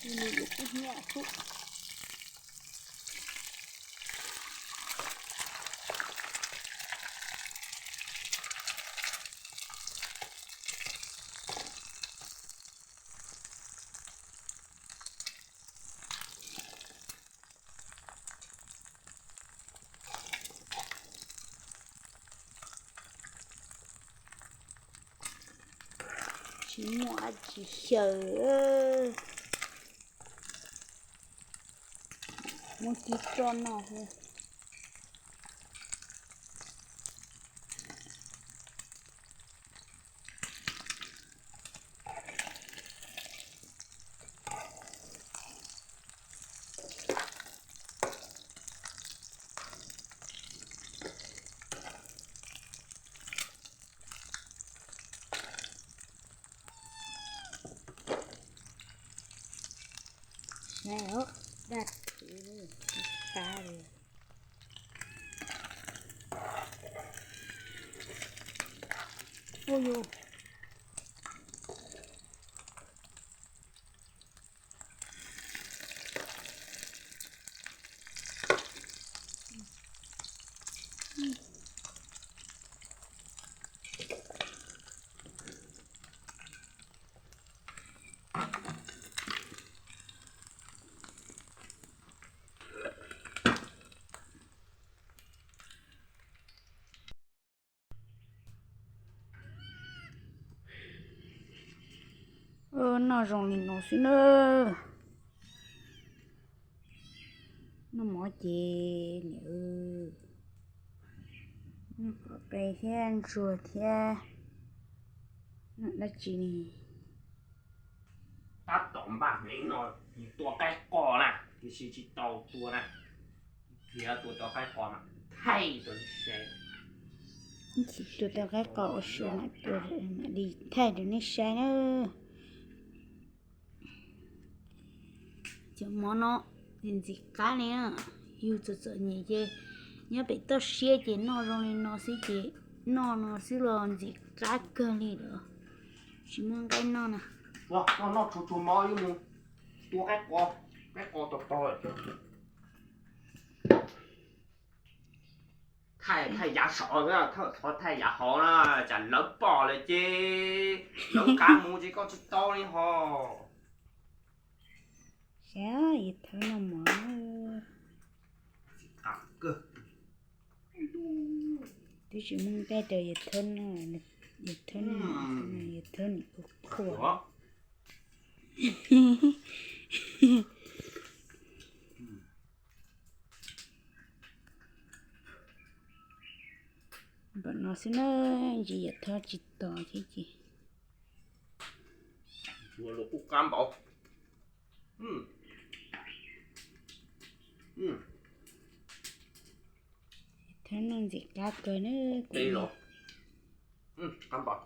Ib lub kub hnyiab xwb. Tsis muaj dab tsi xyaw, muab kib roj noj xwb. Saib os, daj khwv li, qab li. Ua yus. Noj zoo li no xwb na. Noj mov ces niam, noj qos qe thiab ntsuag thiab, noj dab tsi ne? Tab tom npaj hneev no, tua qaib qos na, tiam sis tsis tau tua na. Khiav tua tau qaib qos mas thaij rau nej saib. Tua tau qaib qos ua si mam tua, mam li thaij rau nej saib na. Cov mov no ntxim qab li, yus txom txom nyem ces nyob pem toj siab ces noj zoo li no xwb ces noj no xwb los ntxim qab kawg li lawm. Tsis muaj nqaij noj na. Noj tsuag tsuag mov yuav mus tua qaib qos, qaib qos tog tog. Thaij, thaij yav saud, thov thaij yav hauv na, tsam lawv pom lawm ces lawv kav mus ces koj tsis tau li hos. Saib, yawg Thawb noj mov. Twb tsis muaj nqaij rau yawg Thawb noj, yawg Thawb noj, yawg Thawb nim qhuas qhuas. Npaum no xwb na, ntsis yawg Thawb tsis tos thiab ces. Qab npaum. Thawb noj ntxim qab kawg na. Qab npaum.